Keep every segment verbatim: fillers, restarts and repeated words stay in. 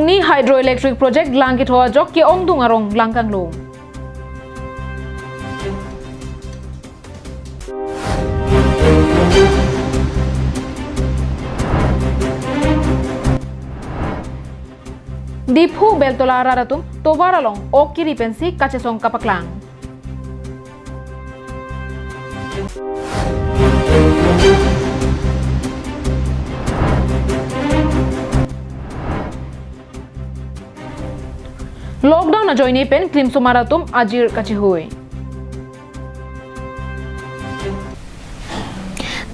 Ni hydroelectric project lang ketho ajok ke-ongdung arong lang kanglong. Diphu Beltola rat atum tovar along ok kiri pensi kachesong kapaklang. Lockdown ajoine pen klimsomar atum ajir kachihui.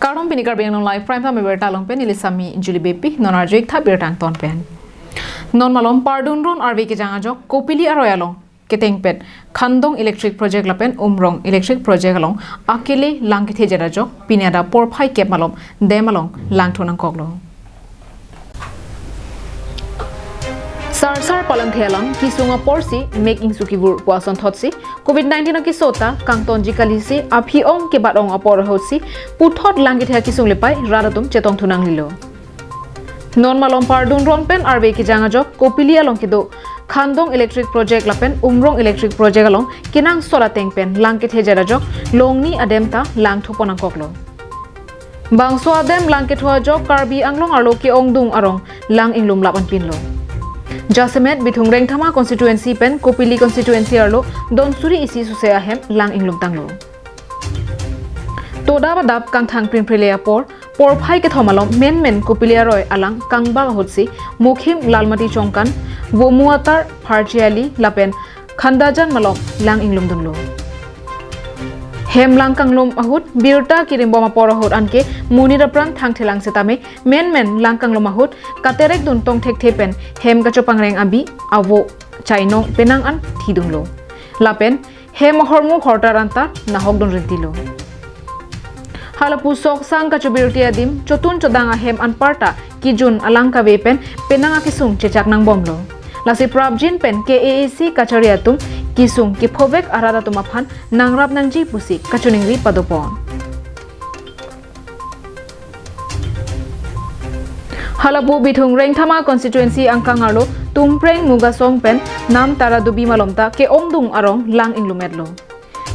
Kardom, pini Karbi Anglong Live Prime Time abirta along pen neli Sami Julie Beypi, non arju-ik tha birta angton pen. Non malom pardun ron arve kejang ajok Kopili aroi along ketengpet Khandong Electric Project lapen Umrong Electric Project along akele lang kethe ajok pini adap porphai kep malom dam along langthu nangkoklo. Sarsar palangthe alam kesung aporsi mek ingsu kevur pu asonthotsi Covid nineteen akeso ta kangtonji kalisi aphi-ong kebat-ong apor ahutsi puthot lang kethe akesung lepai rat atum chetongthu nanglelo. Non malom pardun ron pen arve kejang ajok Kopili along kedo Khandong Electric Project lapen Umrong Electric Project along kenangsot ateng pen lang kethe ajok longni adam ta langthupon nangkoklo. Bangso adam lang ketho ajok Karbi Anglong arlo ke-ongdung arong lang inglum lap anpinlo. Jasemet Bithung Rengthama constituency pen Kopili constituency arlo don suri isi suse ahem lang inglum tanglo. Todap adap kangthang prinprile apor porphai kethom alom menmen Kopili aroi alang kangbak ahutsi Mukhim, Lalmati Chongkan, Vomuatar, Pharchiali lapen Khandajan malom lang inglum dunlo. Hem lang kanglum ahut birta kirimbom apor ahut anke monit apran thangthelang setame menmen lang kanglum ahut katerek dun tong thekthe pen hem kachopangreng abi avo chainong penang an thidunlo. Lapen hem ahormu hortar anta nahok dun rintilo. Halapu sok sang kachobirti adim chotun chodang ahem anparta kejun alang kave pen penang akesung chechak nangbomlo. Lasi prapjin pen K A A C kachari atum kesung kephovek arat atum aphan nangrap nangji pusi kachiningri padopon. Halapu Bithung Rengthama constituency angkang arlo Tumpreng Mugasong pen Namtara Dubi malom ta ke-ongdung arong lang inglumetlo.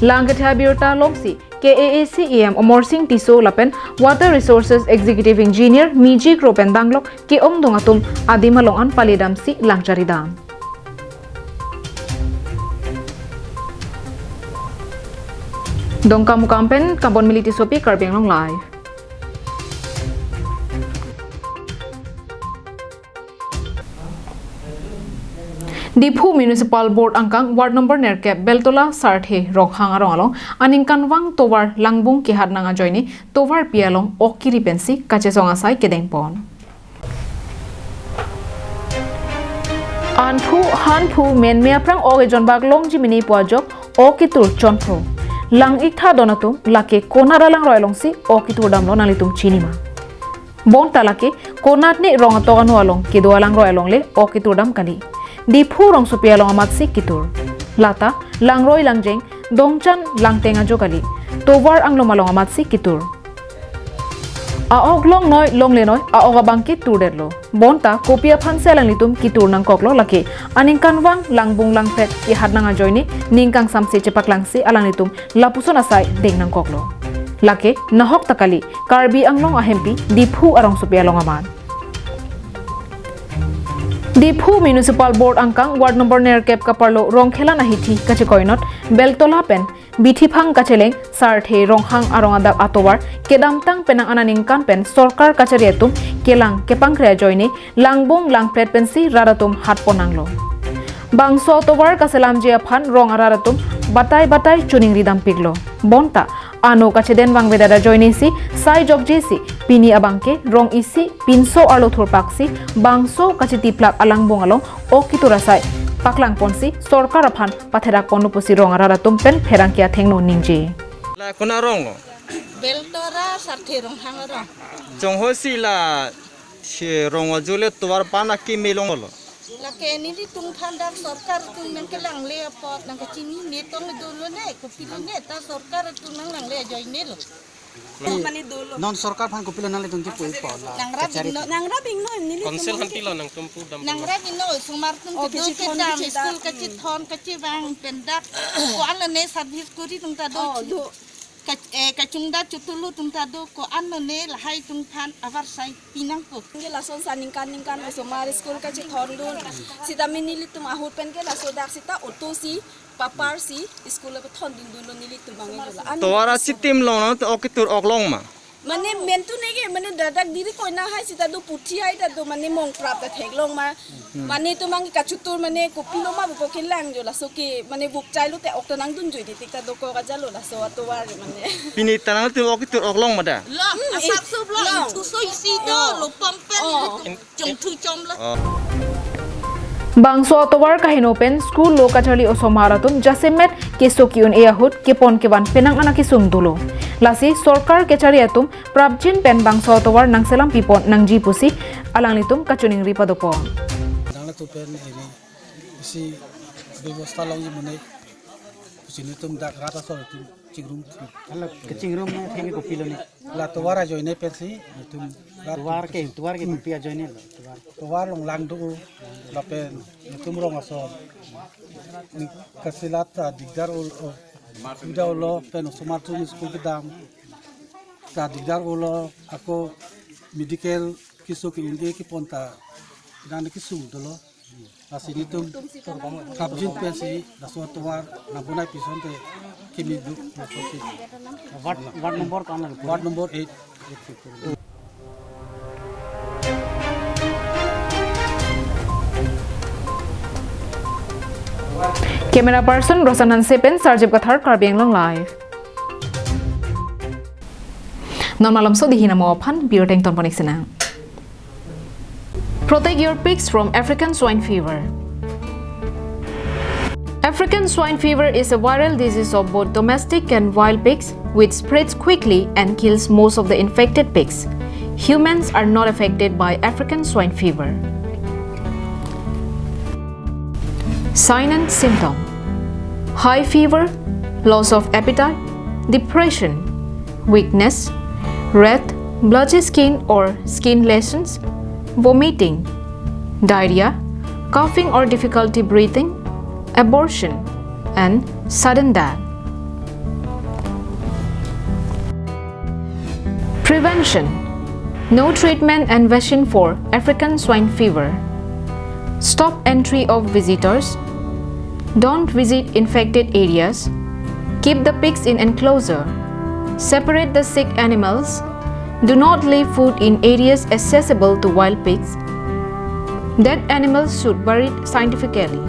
Lang kethe abirta longsi K A A C E M Amarsing Tisso lapen Water Resources Executive Engineer Miji Kro pen danglok ke-ongdung atum adim along an palidamsi lang charidam. Dongkamukam pen Kabon Mili Tissopi, Karbi Anglong Live. Diphu Municipal Board angkang ward number nerkep Beltola Sarthe Ronghang arong along aningkanvang tovar langbung kehat nang ajoine tovarpi along ok kiri pensi kachesong asai kedengpon. Anphu hanphu menme aphrang ok ejon bak longji mene pu ajok ok ketur chonpho. Lang-iktha don atum lake konat alangroi alongsi ok ketur damlo, nanglitum chinima? Bonta lake konatne rong atok anu along kedo alangroi alongle ok ketur dam kali. Diphu rongsopi along amatsi ketur. Lata langroi langjeng dongchan langteng ajo kali. Tovar anglum along amatsi ketur. A-ok longnoi longlenoi a-ok abangke turdetlo. Bonta kopi aphansi alanglitum ketur nangkoklo lake aningkanvang langbung langphet kehat nang ajoine ning kangsamse chepaklangsi alanglitum lapuson asai deng nangkoklo. Lake nahok ta kali, Karbi Anglong ahempi Diphu arongsopi along amat. Diphu Municipal Board angkang ward number nerkep kaparlo Rongkhelan ahithi kachekoinot Beltola pen Bithiphang kacheleng Sarthe Ronghang arong adak atovar kedamtang penang aningkan pen sorkar kachari atum kelang kepangkre ajoine langbung langphet pensi rat atum hatpon nanglo. Bangso tovar kaselamji aphan rong arat atum batai batai chiningri dampiklo. Bonta ano kacheden vangvedet ajoinesi sai jokjesi pini abangke rong isi pinso arlo thurpaksi bangso kachitiplak alangbung along ok ketur asai paklangponsi sorkar aphan patherakponlo pusi rong arat atum pen pherangke athengno ningje. La konat arong lo? Beltola Sarthe Ronghang arong. Chonghoi si la si rong ajule tovar pen akeme longlo. Lake nelitum aphan dak sorkar atum nangkelangle apot nangkachinine tong dolo ne, kopilone ta sorkar atum nanglangle ajoinelo. Mane dolo. Non sorkar aphan kopilo nanglitum kipu-ikpo la. Nangra kachari bingno, nangra bingno nelitum. Council aphan pilo nangtum pudam. Nangra bingno osomar atum. Oh, kedo kachithon kedam, kachidam. School kachithon kachevang pen dak. Ko-an lone service kori atum ta do. Oh, do. Ka-, eh, kachongdat chotulu atum ta do, ko-an lone lahai atum aphan avarsai pinangpo. Nge lason sa ningkan ningkan osomar school kachithondun. Sita mane nelitum ahut pen ke laso dak sita auto si, papar si, school le pathondundunlo nelitum abang ke la. An tovar a-system along nangtum ok ketur-ok long ma? Mane mentu neke, mane dadak diri koina hai sita do, puthi hai ta do, mane mong prap ta theklong ma. Mane itum abang ke kachitur mane kopilo ma pu kelang jo, laso ke mane buk chai lote ok ta nangdun joi titik ta dokok ajalo laso atovar mane. Pini ta nangtum ok ketur-ok long ma da? Long, hmm, asap sup long, long. Thuso isi do, oh, lo pom pen, oh, chomthu chomlo. Oh. Bangso atovar kaheno pen school lo kacharli osomar atum jasemet keso ki-un-e ahut kepon kevan penang anak kesung dolo. Lasi sorkar kachari atum prapjin pen bangso atovar nangselam pipon nangji pusi alanglitum kachiningri padopon. Dang la tu pen eri isi bebosta longji mane. Pusi nelitum dak rat asor itum chingrum. Hala kachingrum na thengpi kopilo ne? La tovar ajoine pensi nelitum rat tovar ke, tovar ke kopi ajoine lo, tovar. Tovar along lang do lapen nelitum rong asor. Ni kasilat ta dikdar ul-, o, suda ulo pen osomar atum school kedam ta dikdar ulo, ako medical keso ki-un-e kepon ta dang kesung dolo. Lasi nelitum prapjin pensi laso atovar nang bonai pison te kimi do. Ward, ward number ko-an lo? Ward number eight. Camera person Rosan Hanse pen Sarjip Kathar, Karbi Anglong Live. Non malomso dihin amo aphan birta ingtonpon-ik sinang. Protect your pigs from African swine fever. African swine fever is a viral disease of both domestic and wild pigs, which spreads quickly and kills most of the infected pigs. Humans are not affected by African swine fever. Sign and symptom: high fever, loss of appetite, depression, weakness, red, blotchy skin or skin lesions, vomiting, diarrhea, coughing or difficulty breathing, abortion, and sudden death. Prevention: no treatment and vaccine for African swine fever. Stop entry of visitors. Don't visit infected areas. Keep the pigs in enclosure. Separate the sick animals. Do not leave food in areas accessible to wild pigs. Dead animals should buried scientifically.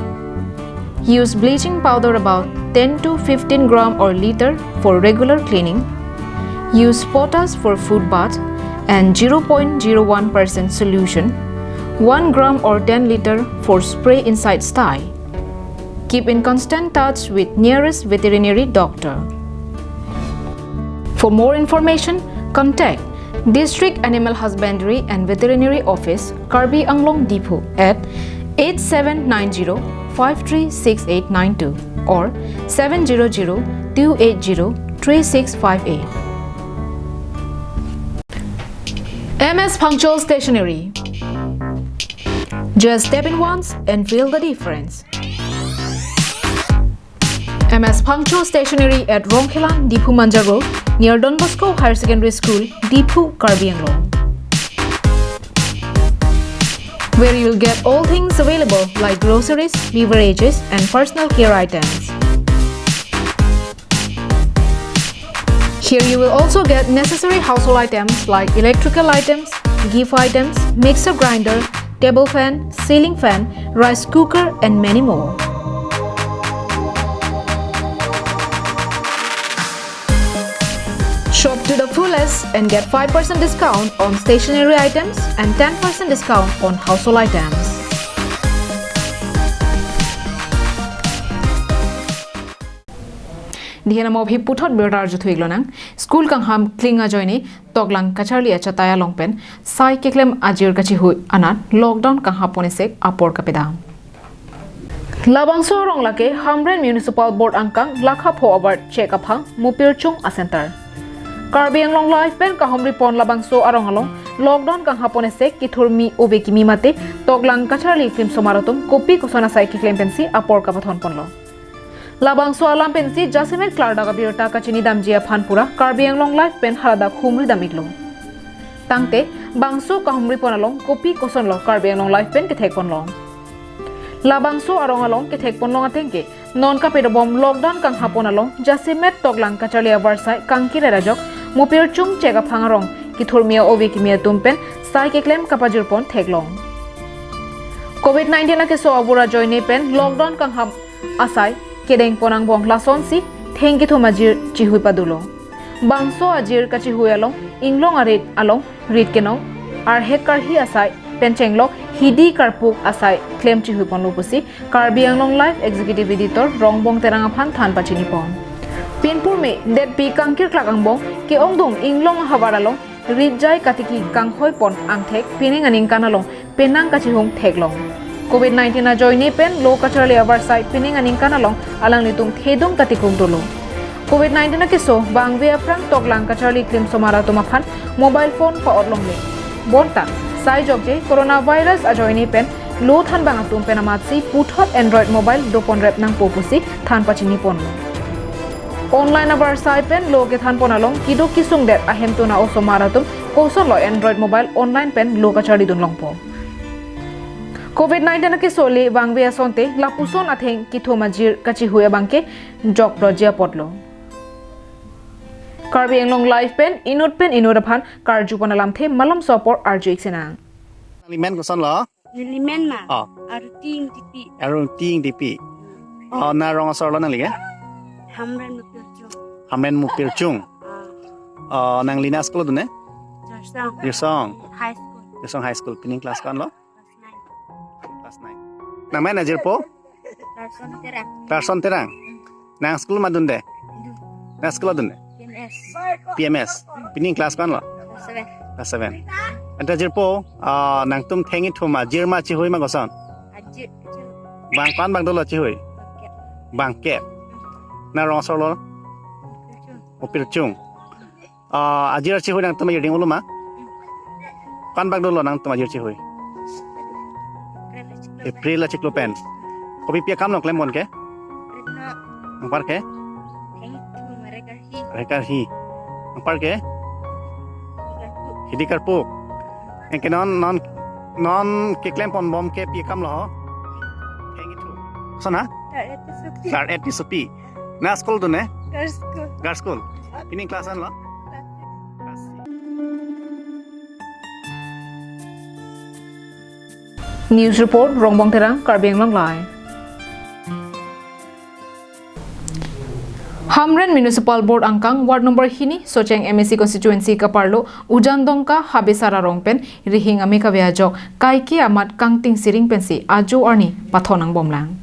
Use bleaching powder about ten to fifteen gram or liter for regular cleaning. Use potash for food bath and zero point zero one percent solution, one gram or ten liter for spray inside sty. Keep in constant touch with nearest veterinary doctor. For more information, contact District Animal Husbandry and Veterinary Office, Karbi Anglong Diphu at eight seven nine zero five three six eight nine two or seven zero zero two eight zero three six five eight. M S Phangcho Stationery. Just step in once and feel the difference. M S Phangcho Stationery at Rongkhelan, Diphu Manja Road, near Don Bosco Higher Secondary School, Diphu, Karbi Anglong, where you'll get all things available like groceries, beverages, and personal care items. Here you will also get necessary household items like electrical items, gift items, mixer grinder, table fan, ceiling fan, rice cooker, and many more. Shop to the fullest and get five percent discount on stationery items and ten percent discount on household items. Dihen amo aphi puthot birta arjuthu-ik lonang. School kangham kling ajoine toklang kacharli achatai along pen sai keklem ajir kachihui anat lockdown kanghap pon isek apor kapedam. Labangso arong lake Hamren Municipal Board angkang lakha pho award check aphang Mopirchung a-center. Karbi Anglong Live pen kahumri pon labangso arong along lockdown kanghapon esek kithurmi ove kimi mate toklang kacharli film somar atum kopi koson asai keklem pensi apor kapathon ponlo. Labangso alam pensi jasemet klardak abirta kachini damji aphan pura Karbi Anglong Live pen haladak humri dam-iklo. Tangte bangso kahumri pon along kopi kosonlo Karbi Anglong Live pen kethek ponlong. Labangso arong along kethek ponlong ateng ke non kapedobom lockdown kanghapon along jasemet toklang kacharli avarsai kangkir ajok mupirchung chek aphang arong kithurmi ove kimi atum pen sai keklem kapajir pon theklong. Covid nineteen akeso abura ajoine pen lockdown kanghap asai kedeng pon angbong lasonsi theng kithum ajir chihui padolo. Bangso ajir kachihui along inglong arit along rit kenong, arhek karhi asai pen chenglok hidi karpuk asai klem chihui ponlo pusi Karbi Anglong Live Executive Editor Rongbong Terang aphan than pachini pon. Pinpur me detpi kangkir klak angbong ke-ongdung inglong ahavar along rit jai katiki kanghoi pon angthek pining aningkan along penang kachihung theklong. Covid nineteen ajoine pen lo kacharli avarsai pining aningkan along alanglitum thedung katikuk dolo. Covid nineteen akeso bangve aphrang toklang kacharli film somar atum aphan mobile phone pa-otlongle. Bonta sai jokje coronavirus ajoine pen lo thanbang atum pen amatsi puthot Android mobile dopon rep nangpo pusi than pachini ponlo. Online avarsai pen lo kethan pon along kiduk kisung det ahemtun a-osomar atum kosonlo Android mobile online pen lo kacharli dun longpo. Covid nineteen akeso le bangve asonte lapuson atheng kithum ajir kachihui abangke jokprotji apotlo. Karbi Anglong Live pen inut pen inut aphan karju pon alamthe malomso apor arju-ik sinang. Nangli men kosonlo? Neli men ma? Oh. Aruti Ingtipi. Aruti Ingtipi. Oh, nang rong asor lo nangli ke? Hamren Mupirchung. Hamren Mupirchung. Ah. Oh, nangli nang school dunde? Jirsong. Jirsong. High School. Jirsong High School. Pining class ko-an lo? Class nine. Class nine. Nang men ajirpo? Larson Terang. Larson Terang. Nang school ma dunde? Dun. Nang school dunde? P M S. P M S. Pining class ko-an lo? Class seven. Class seven. Anta ajirpo, ah, nangtum theng ithum ajir ma chihui ma koson? Ajir, ajir. Bang ko-an bang dolo chihui? Bangket. Bangket. Nang rong asor lo? Mupirchung. Mupirchung. Ah, ajir chihui nangtum ajir ding ulu ma? Ko-an bang dolo nangtum ajir chihui? April achiklo pen. Kopi pi akam lo klem pon ke? Anpar ke? Arhek karhi. Anpar ke? Hidi karpuk. Anke non, non, non keklem ponbom ke pi akam lo ho? Theng ithu. Koson ha? Tar et tisopi. Tar et tisopi. Nang school dunde? Girls School. Girls School. Pining class ko-an lo? Class six. News report, Rongbong Terang, Karbi Anglong Live. Hamren Municipal Board angkang Ward number hini Socheng M A C constituency kaparlo Ujan Dongka Habesar arong pen Rihing Ame kave ajok kaike amat kangting siring pensi ajo arni pathon nangbomlang.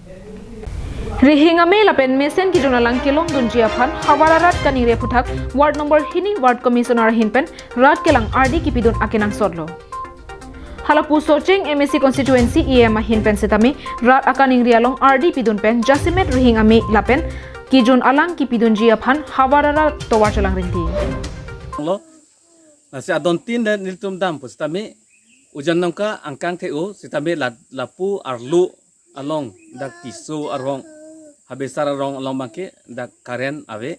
Rihing Ame lapen mesen kejun alang kelongdunji aphan havar arat kaningri aphuthak Ward number hini Ward Commissioner ahin pen rat kelang ardi kipidun akenangsot lo. Halapu Socheng M A C constituency E M ahin pen setame rat akaningri along ardi pidun pen jasemet Rihing Ame lapen kejun alang kipidunji aphan havar arat tovar chelang rinti. Lo, lasi adon tin dan nelitum dampo setame Ujan Dongka angkang the-o setame la-, lapu arlo along dak Tisso arong, Habesar arong along abangke dak current ave.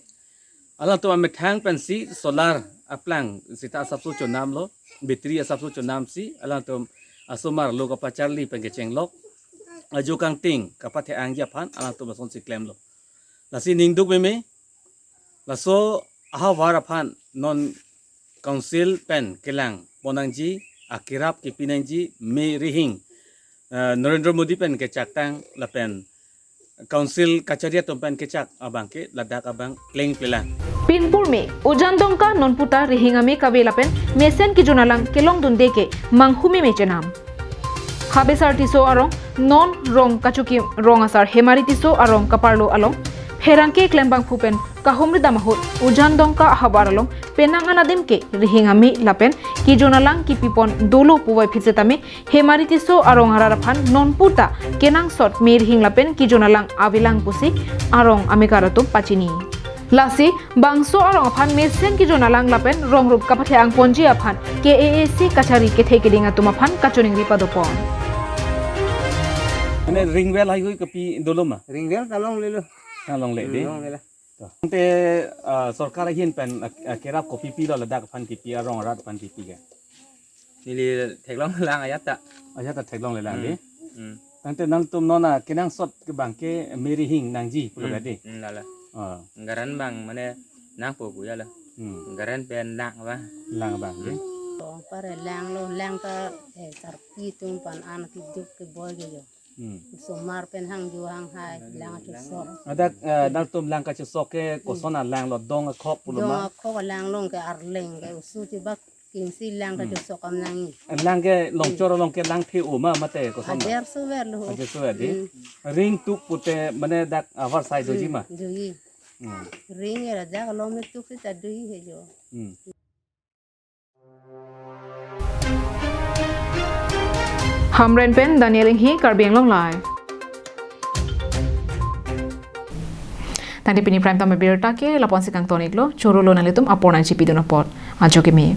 Alangtum amethang pensi solar aplang seta asapso chonamlo, battery asapso chonamsi alangtum asomar lo kapacharli pen kechenglok, ajo kangting kapathe-angji aphan alangtum asonsi klemlo. Lasi ningduk meme, laso ahavar aphan non council pen kelang ponnangji, akerap kepinangji, me Rihing, eh, Narendra Modi pen kechaktang lapen council kachari atum pen kechak abangke ladak abang klengplelang. Pinpur me, Ujan Dongka nonputa Rihing Ame kave lapen mesen kejun alang kelongdunde ke manghume me chenam. Habesar Tisso arong, non rong kachukim rong asar Hemari Tisso arong kaparlo along pherangke klembangphu pen kahumri dam ahut Ujan Dongka ahavar along penang anadim ke Rihing Ame lapen kejun alang kipipon dolo puvoiphit setame Hemari Tisso arong arat aphan nonputa kenangsot me Rihing lapen kejun alang avelang pusi arong amekar atum pachini. Lasi bangso arong aphan mesen kijon alang lapen rong rup kapathe-ang ponji aphan K A A C kachari kethe keding atum aphan kachiningri padopon. Mane ring well haihui kepi dolo ma? Ring well ta longlelo. Na longle de. Longlelo. To. Ante ah, sorkar ahin pen ah, ah, kerap kopi pilo ladak aphan kipi arong arat aphan kipi ke? Neli theklong lang ajat ta. Ajat ta theklong le lang de. Hmm. Ante nangtum non a kenangsot ke bang ke meri hing nangji pulo Hmm. Ka de. Hmm, lala. Ah, Garan bang mane nangpo pu ya la. hmm. Garan pen lang ba. Lang bang de. To pare langlo lang ta eh, sarpi atum aphan an kiduk keboi ke jo. Hmm. Somar pen hangjo hanghai lang chusok. Adak ah, nangtum lang kachesok ke koson alang lo, dong akhok pulo Dong ma? Akhok alang long ke arleng ke usu chibak kingsi lang ta chusok am nangji. Lang ke longchor along ke lang the-o ma mate koson ma? Ajer suver lo. Ajer suver de. Ring tuk pute mane dak avar sai doji ma? Doji. Hmm. Ring era dak along me tuk si ta doji he jo. Hmm. Hamren pen Daniel Inghi, Karbi Anglong Live. Tangte pini prime time abirta ke lapu-an si kangton-iklo, choro lo nanglitum apor nangchipidun apot. Ajo kimi.